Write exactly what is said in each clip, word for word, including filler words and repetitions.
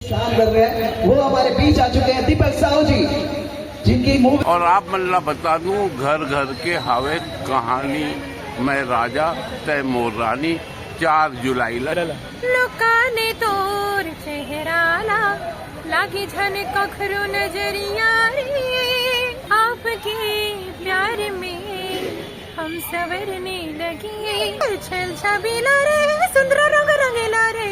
काम कर रहे हैं, वो हमारे बीच आ चुके हैं दीपक साहू जी, जिनकी मूवी और आप मन ला बता दूं, घर घर के हावे कहानी, मैं राजा तय मोर रानी, चार जुलाई ला। लोकां ने तोर चेहरा ला लागे झन कखरो नजरिया रे, आपके प्यार में हम सवरने लगे। छल छबीला रे, सुंदर रंग रंगेला रे,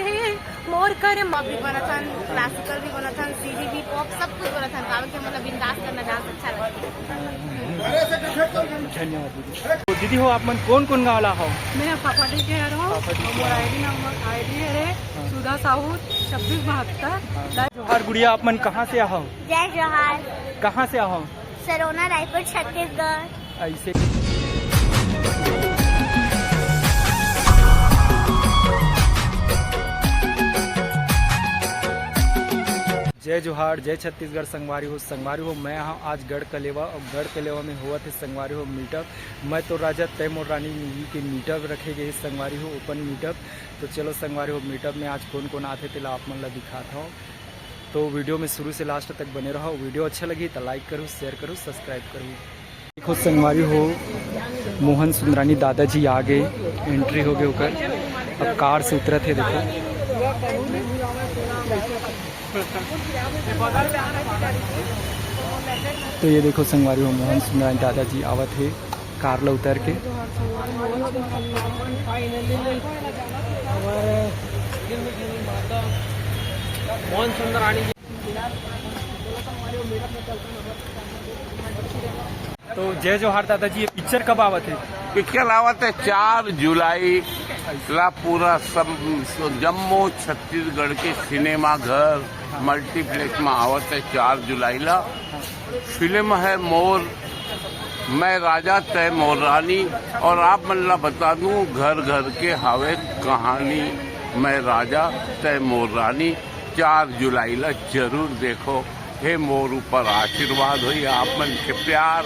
मोर कर म- भी बनत हन, क्लासिकल भी बनत हन, सीधी भी, पॉप, सब कुछ बनत हन। काबर के मतलब बिंदास करना डांस अच्छा लगता है। धन्यवाद दीदी। तो दीदी हो, आप मन कौन कौन गाँव ला हो? मैं फाफाडी के हर हूँ। फाफाडी के मोर हर। आईडी नंबर, आईडी है हाँ। सुधा साहू छब्बीस बहत्तर। हाँ। जोहार गुड़िया, आप मन कहाँ से आहो? जय जोहार। कहाँ से आहो? सरोना, रायपुर, छत्तीसगढ़। ऐसे। जय जोहार, जय छत्तीसगढ़ संगवारी हो। संगवारी हो, मैं हाँ आज गढ़ कलेवा और गढ़ कलेवा में होवत हे संगवारी हो मीटअप। मैं तो राजा तय मोर रानी मूवी के मीटअप रखे गए संगवारी हो, ओपन मीटअप। तो चलो संगवारी हो, मीटअप में आज कौन कौन आथे तेला आप मन ला दिखात हूँ। तो वीडियो में शुरू से लास्ट तक बने रहो। वीडियो अच्छा लगी तो लाइक करू, शेयर करू, सब्सक्राइब करू। देखो संगवारी हो, मोहन सुंदरानी दादाजी आ गए, एंट्री हो गए ओकर। अब कार से उतरत हे, देखो। तो ये देखो संगवारी हो, मोहन सुंदरानी दादाजी आवत हे कार ला उतर के। मोहन सुंदरानी। तो जय जोहार दादाजी, ये पिक्चर कब आवत हे? पिक्चर आवत हे चार जुलाई ला, पूरा सब जम्मो छत्तीसगढ़ के सिनेमा घर, मल्टीप्लेक्स में आवत हे चार जुलाई ला। फिल्म है मोर, मैं राजा तय मोर रानी। और आप मन ला बता दूं, घर घर के हावे कहानी, मैं राजा तय मोर रानी। चार जुलाई ला जरूर देखो। हे मोर ऊपर आशीर्वाद होई, आप मन के प्यार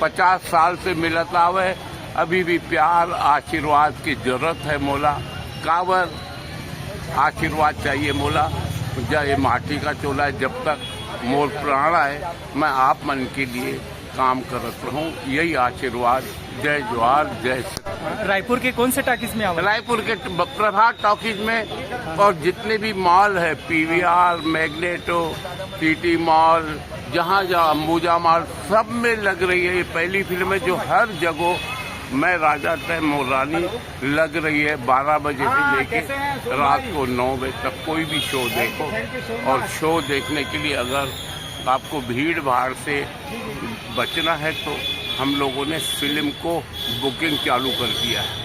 पचास साल से मिलत आवे, अभी भी प्यार आशीर्वाद की जरूरत है मोला। काबर आशीर्वाद चाहिए मोला, जय माटी का चोला है, जब तक मोर प्राण है, मैं आप मन के लिए काम करत रहूं, यही आशीर्वाद। जय जोहार, जय छत्तीसगढ़। रायपुर के कौन से टॉकीज में आवा? रायपुर के ब-, प्रभात टॉकीज में, और जितने भी मॉल है, पीवीआर, मैग्नेटो, सिटी मॉल, जहाँ जहाँ अंबुजा मॉल, सब में लग रही है ये पहली फिल्म है, जो हर जगह मैं राजा तय मोर रानी लग रही है। बारह बजे से लेके रात को नौ बजे तक कोई भी शो देखो, और शो देखने के लिए अगर आपको भीड़ भाड़ से बचना है तो हम लोगों ने फिल्म को बुकिंग चालू कर दिया है।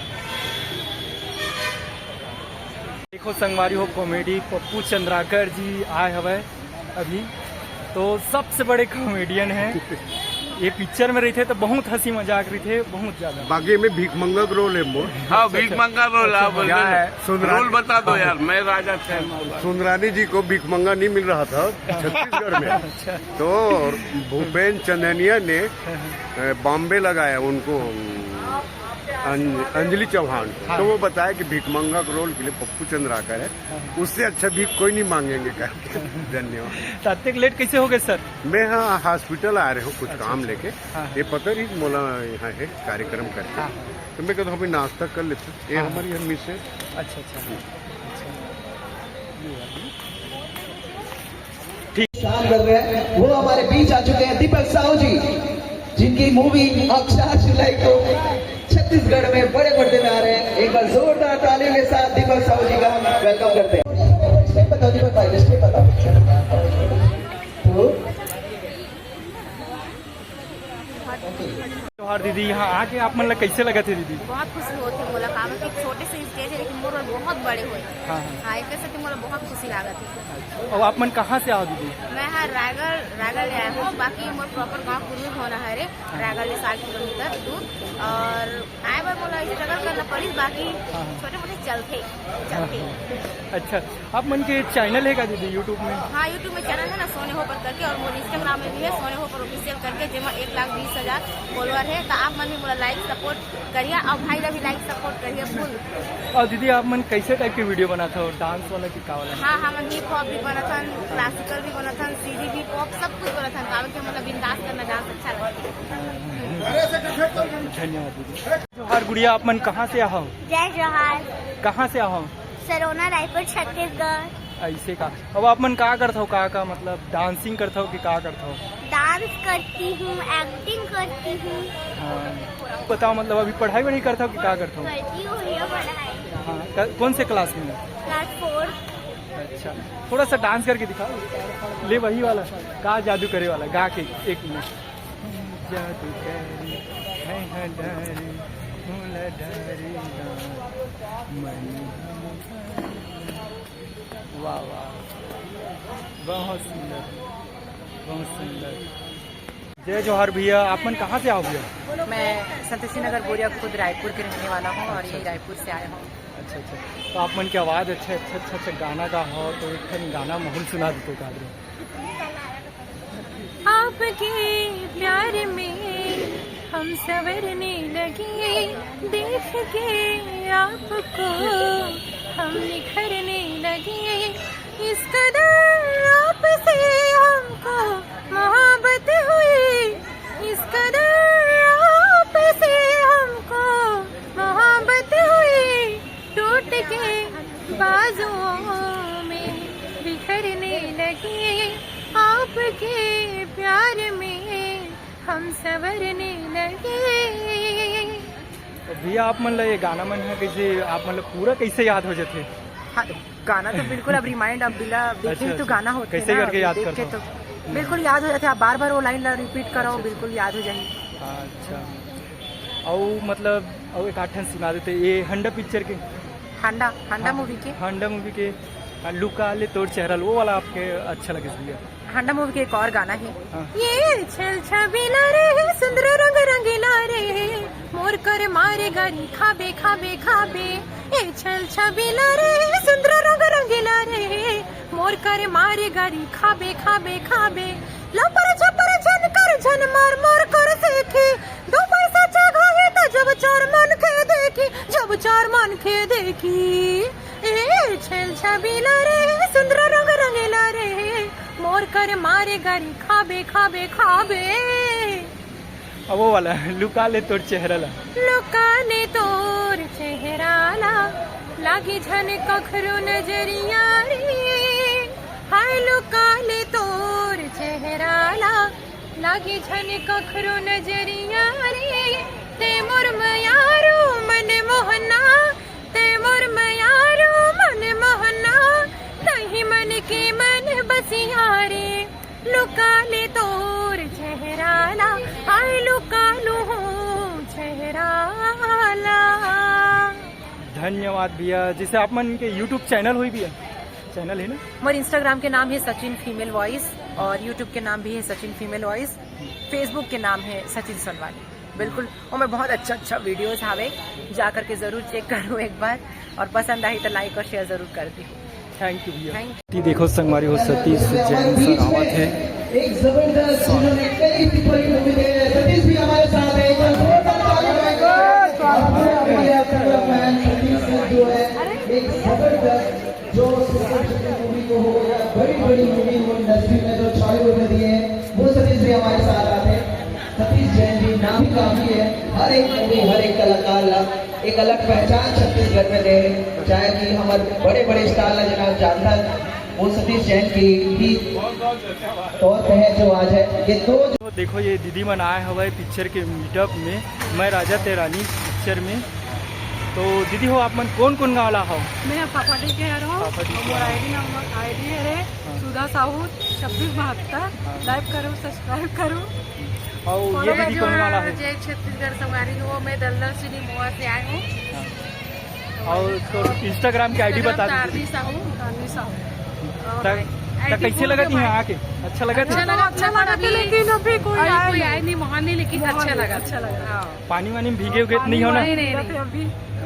देखो संगवारी हो, कॉमेडी पप्पू चंद्राकर जी आए हवे अभी, तो सबसे बड़े कॉमेडियन है। ये पिक्चर में रहिथे तो बहुत हंसी मजाक रहिथे, बहुत ज्यादा। बाकी में भीख मंगा के रोल है मोर। हाँ, भीख मंगा रोल, हाँ, बोल क्या दे। है? सुंदरानी रोल बता दो यार, मैं राजा तय मोर रानी। सुंदरानी जी को भीख मंगा नहीं मिल रहा था छत्तीसगढ़ में, अच्छा। तो भूपेन चंदनिया ने, अ, बॉम्बे लगाया उनको, अंज-, अंजलि चौहान को। हाँ। तो वो बताया कि भीख मंगा के रोल के लिए पप्पू चंद्राकर है, हाँ। उससे अच्छा भीख कोई नहीं मांगेंगे करके। धन्यवाद। तो अतेक लेट कैसे हो गए सर? मैं हाँ हॉस्पिटल आ रहे हूँ कुछ अच्छा, काम अच्छा। लेके। हाँ, हाँ। ये पता नहीं मोला यहाँ है कार्यक्रम करके। हाँ, हाँ। तो मैं कहता हूँ अभी नाश्ता कर लेते हैं। ये हाँ, हाँ। हमारी है मिसेज। अच्छा, अच्छा। अच्छा। ये वाली। ठीक। काम कर रहे हैं, वो हमारे बीच आ चुके हैं दीपक साहू जी, जिनकी मूवी अब चार जुलाई को छत्तीसगढ़ में बड़े पर्दे में आ रहे हैं। एक बार जोरदार तालियों के साथ दीपक साहू जी का हम वेलकम करते हैं। स्टेप बताओ दीपक भाई, स्टेप बताओ। तो जोहार दीदी, यहाँ आके आप मन ला कैसे लगत हे दीदी? बहुत खुशी होत हे मोला, काबर कि छोटे से स्टेज है लेकिन मोर बर बहुत बड़े होए। हाँ, हाँ। हाँ, एकर सेती मोला बहुत खुशी लागत हे। और आप मन कहाँ से आओ दीदी? मैं हा रायगढ़, रायगढ़ ले आए हूँ, बाकी मोर प्रॉपर गाँव कुर्मी भोना हरे, हाँ। रायगढ़ ले साठ किलोमीटर दूर। और आए बर मोला स्ट्रगल करना पड़िस, बाकी हाँ, हाँ। छोटे मोटे चलथे, चलथे। हाँ, हाँ। अच्छा, आप मन के चैनल है का दीदी YouTube में? हाँ, YouTube में चैनल है ना सोने हो पर करके, और मोर Instagram में भी है सोने हो पर ऑफिशियल करके, जेमा एक लाख बीस हजार फॉलोअर है। तो आप मन भी मोला लाइक सपोर्ट करिए और भाई ला भी लाइक सपोर्ट करिए फुल। और दीदी, आप मन कैसे टाइप के वीडियो बनात हो, डांस वाला कि का वाला? हाँ, हमन हिप हॉप भी बनाथन, क्लासिकल भी बनाथन, सीधी भी, पॉप, सब कुछ बनाथन। काबर कि हमन ला बिंदास करना डांस अच्छा लगता है। धन्यवाद दीदी। जोहार गुड़िया, आप मन कहाँ से आहो? जय जोहार। कहाँ से आहो? सरोना, रायपुर, छत्तीसगढ़। ऐसे का? अब आप मन का करत हो, का का, मतलब डांसिंग करत हो कि का करत हो? डांस करती हूँ, एक्टिंग करती हूँ। हाँ, बताओ, मतलब अभी पढ़ाई वढ़ाई करत हो कि का करत हो? करती हूँ भैया पढ़ाई। हाँ, क-, कौन से क्लास में? क्लास फोर। अच्छा, थोड़ा सा डांस करके दिखाओ। ले, वही वाला, का जादू करे वाला, गा के एक मिनट। जादू करे, है, है डारी, मोला डारी ना, मन। वाह, वाह, बहुत सुंदर, बहुत सुंदर। जय जोहार भैया, आप मन कहाँ से आहो भैया? मैं संतोषी नगर बोरिया खुर्द रायपुर के रहने वाला हूँ और यही रायपुर से आया हूँ। अच्छा, अच्छा। तो आप मन के आवाज़ अच्छा, अच्छा, अच्छा, अच्छा गाना गा हो, तो एक ठन गाना माहौल सुना देते का? आपके प्यार में हम संवरने लगे, देख के आपको हम निखरने लगे। इस कदर आपसे हमको मोहब्बत हुई, इस कदर आपसे हमको मोहब्बत हुई, टूट के बाजुओं में बिखरने लगे, आपके प्यार में हम संवरने लगे। तो भैया, आप मन ला ये गाना मन है कैसे, आप मन ला पूरा कैसे याद हो जाते? हाँ, गाना तो बिल्कुल अब रिमाइंड, अब बिना देखे ही तो गाना होते हैं। कैसे करके याद करते हो? बिल्कुल याद हो जाते हैं। आप बार बार वो लाइन ला रिपीट करो, बिल्कुल याद हो जाएंगे। अच्छा, और मतलब, और एक आठ ठन सुना देते ये हंडा पिक्चर के। हंडा, हंडा मूवी के। हंडा मूवी के, आ, लुका ले तोर चेहरा, वो वाला आपके अच्छा लगे भैया? हंडा मूवी के एक और गाना है। हाँ। ये छल छबीला रे, सुंदर रंग रंगीला रे, मोर कर मारे गारी खाबे खाबे खाबे। ए छल छबीला रे, सुंदर रंग रंगीला रे, मोर कर मारे गारी खाबे खाबे खाबे। लपर झपर झन कर झन मार मार कर सेखी, दो पैसा चाघा है त जब चार मन के देखी, जब चार मन के देखी। ए छेल छबीला रे, सुंदर रंग रंगेला रे, मोर कर मारे गारी खाबे खाबे खाबे। अब वो वाला, लुका ले तोर चेहरा ला। लुका ले तोर चेहरा ला, लागी झन कखरो नजरिया रे। हाय लुका ले तोर चेहरा ला, लागी झन कखरो नजरिया रे। ते मोर मयारू मन मोहना, ते मोर मयारू मन मोहना, तही मन के मन बसिया रे। लुका ले तोर चेहरा ला, आय लुका लूँ चेहरा ला। धन्यवाद भैया। जैसे आप मन के YouTube चैनल होई भैया? चैनल है ना? मोर Instagram के नाम है सचिन फीमेल वॉइस और YouTube के नाम भी है सचिन फीमेल वॉइस, Facebook के नाम है सचिन सोनवानी। बिल्कुल, ओमे बहुत अच्छा अच्छा वीडियोस हावे, जा करके जरूर चेक करो एक बार, और पसंद आई तो लाइक और शेयर जरूर कर दी। थैंक यू भैया। Thank you. देखो संगवारी हो, सतीश जैन सर आवत है। एक जबरदस्त, जिन्होंने कई हिट भरी मूवी दे रहे हैं, सतीश भी हमारे साथ है। एक बार जोरदार ताली बजाएंगे। और पूरा पूरा सतीश सर जो है, एक जबरदस्त, जो सुपर सुपर मूवी को हो या बड़ी बड़ी मूवी हो, इंडस्ट्री में जो छाए हुए दिए हैं, वो सतीश भी हमारे साथ आते हैं। सतीश जैन जी नामी काफी है, हर एक मूवी, हर एक कलाकार ला एक अलग पहचान छत्तीसगढ़ में दे रहे, चाहे कि हमारे बड़े बड़े स्टार ला जना जानता है, वो सतीश जैन की ही तौर पे है जो आज है। ये दो तो देखो, ये दीदी मन आए हवय पिक्चर के मीटअप में, मैं राजा ते रानी पिक्चर में। तो दीदी हो, आप मन कौन कौन गाँव ला हो? मैं फाफाडीह के हरहूँ। फाफाडीह के। मोर आईडी नंबर, आईडी हरे हाँ। सुधा साहू छब्बीस बहत्तर। हाँ। लाइक करो, सब्सक्राइब करो। और ये दीदी कौन वाला है? जय छत्तीसगढ़ संगवारी हो, मैं दलदल सिटी मोआ से आई हूँ। हाँ। और तो Instagram की आईडी बता दीजिए। तारनी साहू। तारनी साहू। और त-, त-, कैसे लगा कि यहाँ आके? अच्छा लगा था? अच्छा लगा, अच्छा लगा था, लेकिन अभी कोई आया नहीं। कोई आया नहीं, माहौल नहीं, लेकिन अच्छा लगा। अच्छा लगा। हाँ। पानी वानी में भीगे उगे तो नहीं हो ना? नहीं, नहीं, नहीं। अभी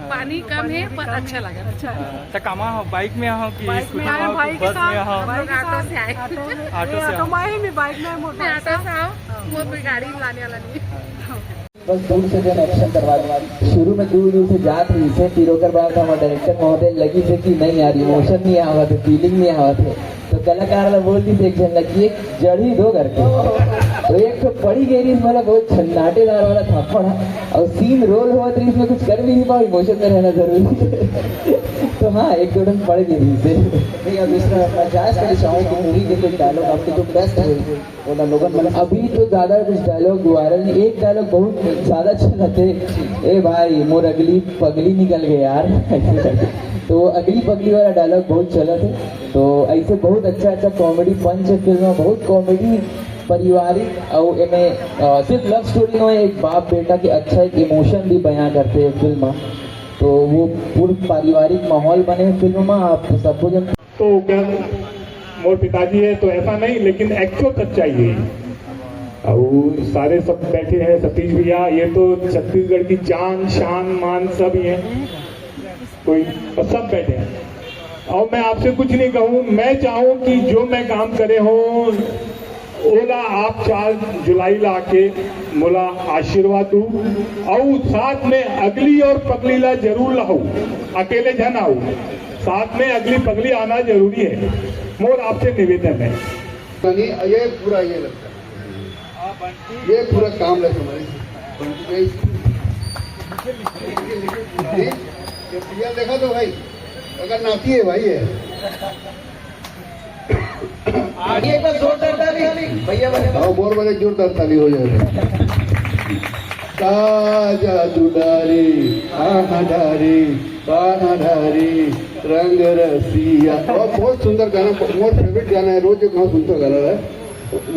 पानी कम है, पर अच्छा लगा। अच्छा। हाँ, तो कामा हो, बाइक में हो कि स्कूटी में हो कि बस में हो? हम लोग ऑटो से आए। ऑटो से। ऑटो में, बाइक में, मोटर से। ऑटो से आओ, वो कोई गाड़ी लाने वाला नहीं है। हाँ। बस दूर से जन एक्शन करवा दे। शुरू में दूर दूर से जात रहिस हे, फिर ओकर बाद हमर डायरेक्टर महोदय लगिस हे कि नहीं यार, इमोशन नहीं आवत हे, फीलिंग नहीं आवत हे। तो कलाकार ला बोल दिस एक झन ला कि एक जड़ ही दो करके। तो एक तो पड़ी गई रहिस, मतलब बहुत सन्नाटेदार वाला थप्पड़, और सीन रोल होवत रहिस, इसमें कुछ कर भी नहीं पाओ, इमोशन में रहना जरूरी है। तो हाँ, एक दो ठन पड़ गई रहिस हे। नहीं, अब इसका मैं जायज करना चाहूँ कि मूवी के कोई डायलॉग आपके जो बेस्ट है, वो ना लोगन मतलब अभी तो ज्यादा कुछ डायलॉग वायरल नहीं, एक डायलॉग बहुत ज्यादा चलत हे, "ए भाई, मोर अगली पगली निकल गई यार।" तो वो अगली पगली वाला डायलॉग बहुत चलत हे। तो ऐसे बहुत अच्छा अच्छा कॉमेडी पंच हे फिल्म में, बहुत कॉमेडी, पारिवारिक, और एमे अ, सिर्फ लव स्टोरी नहीं, एक बाप बेटा के अच्छा एक इमोशन भी बयां करते हैं फिल्म में। तो वो पूर्ण पारिवारिक माहौल बने हे फिल्म में, आप सबको जन तो क्या, मोर पिताजी है तो ऐसा नहीं, लेकिन एक्चुअल सच्चाई है। और सारे सब बैठे हैं, सतीश भैया, ये तो छत्तीसगढ़ की जान, शान, मान सब ही है, कोई, और सब बैठे हैं। और मैं आपसे कुछ नहीं कहूँ, मैं चाहूँ कि जो मैं काम करे हूँ, ओला आप चार जुलाई ला के मोला आशीर्वाद दू, और साथ में अगली और पगली ला जरूर लाओ, अकेले झन आओ, साथ में अगली पगली आना जरूरी है। मोर आपसे निवेदन है। यानी ये पूरा ये लगता है, ये पूरा काम है तुम्हारी। ये देखा तो भाई, अगर नाती है भाई है। आगे एक बार जोरदार ताली भैया बने। हाँ, बहुत बड़े जोरदार ताली हो जाए। का जादू डारी, कहाँ डारी, कहाँ डारी, रंग रसिया। और बहुत सुंदर गाना, मोर फेवरेट गाना है, रोज एक गाना सुनता गाना है।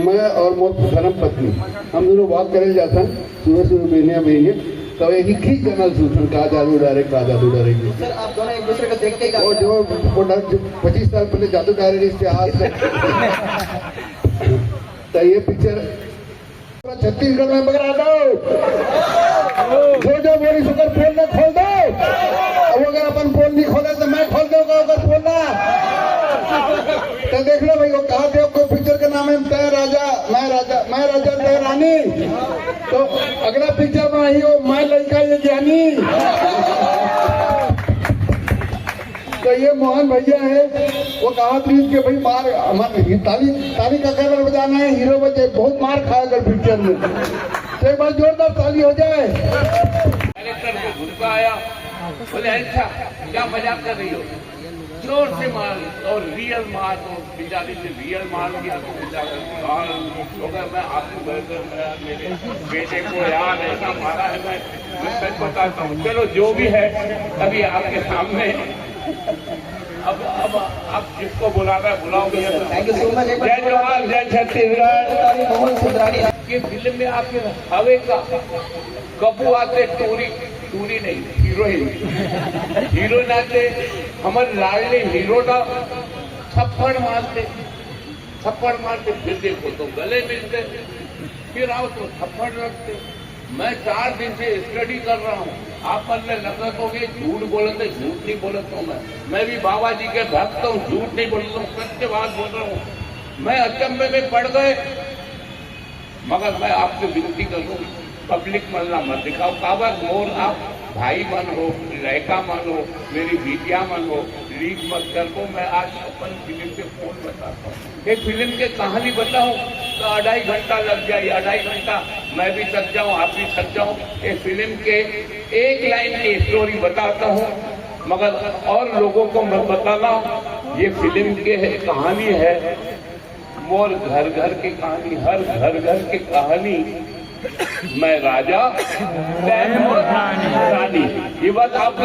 मैं और मोर धर्म पत्नी, हम दोनों वॉक करे जाता है, सुबह सुबह बहनिया बहनिया, तो यही खींच गाना सुनता, का जादू डारे, का जादू डारे। सर, आप दोनों एक दूसरे को देख के ही वो गाते हैं। जो, वो डर, जो पच्चीस साल पहले जादू डारे रही, इससे आज तक। तो ये पिक्चर छत्तीसगढ़ में पकड़ा दो। जो जो बोली सुकर पोल न खोल दो। अब अगर अपन पोल नहीं खोले तो मैं खोल दूंगा अगर पोल ना। तो देख लो भाई, वो कहा थे को पिक्चर के नाम है तय राजा, मैं राजा, मैं राजा तय रानी। तो अगला पिक्चर में आई हो मैं लड़का ये ज्ञानी। तो ये मोहन भैया है, वो कहा प्लीज के भाई मार, हमारे ताली, ताली का कलर बजाना है, हीरो बचे बहुत मार खाया कर पिक्चर में। तो एक बार जोरदार ताली हो जाए। डायरेक्टर को गुस्सा आया, बोले, "अच्छा, क्या मजाक कर रही हो?" जोर से मार, और रियल मार, तो बेचारी से रियल मार किया, तो बेचारा गाल हो गया। मैं आपको, मैं, मैं, मेरे बेटे को यार ऐसा मारा है, मैं, मैं सच बताता हूँ। चलो, जो भी है, अभी आपके सामने, अब, अब आप जिसको बुलाना है, बुलाओ भैया। Thank you so much। जय जोहार, जय छत्तीसगढ़। मोहन सुंदरानी। ये फिल्म में आपके हवे का कबू आते टूरी, टूरी नहीं, हीरोइन, हीरोइन आते, हमारे लाडले हीरो ना थप्पड़ मारते, थप्पड़ मारते, फिर देखो तो गले मिलते, फिर आओ तो थप्पड़ रखते। मैं चार दिन से स्टडी कर रहा हूँ, आप मन में लगा तो ये झूठ बोलते, झूठ नहीं बोलता हूँ मैं। मैं भी बाबा जी के भक्त हूँ, झूठ नहीं बोलता हूँ, सत्य बात बोल रहा हूँ। मैं अचंभे में पड़ गए, मगर मैं आपसे विनती करूँ, पब्लिक मन ला मत दिखाओ। काबर मोर आप भाई मन हो, लड़का मन हो, मेरी बिटिया मन हो, प्लीज मत कर दो। मैं आज अपन फिल्म के फोन बताता हूँ, एक फिल्म के कहानी बताऊँ तो अढ़ाई घंटा लग जाए, अढ़ाई घंटा मैं भी थक जाऊँ, आप भी थक जाओ। ये फिल्म के एक लाइन की स्टोरी बताता हूँ, मगर और लोगों को मत बताना। ये फिल्म के कहानी है मोर घर घर की कहानी, हर घर घर की कहानी। मैं राजा, तैं मोर रानी। ये बात आप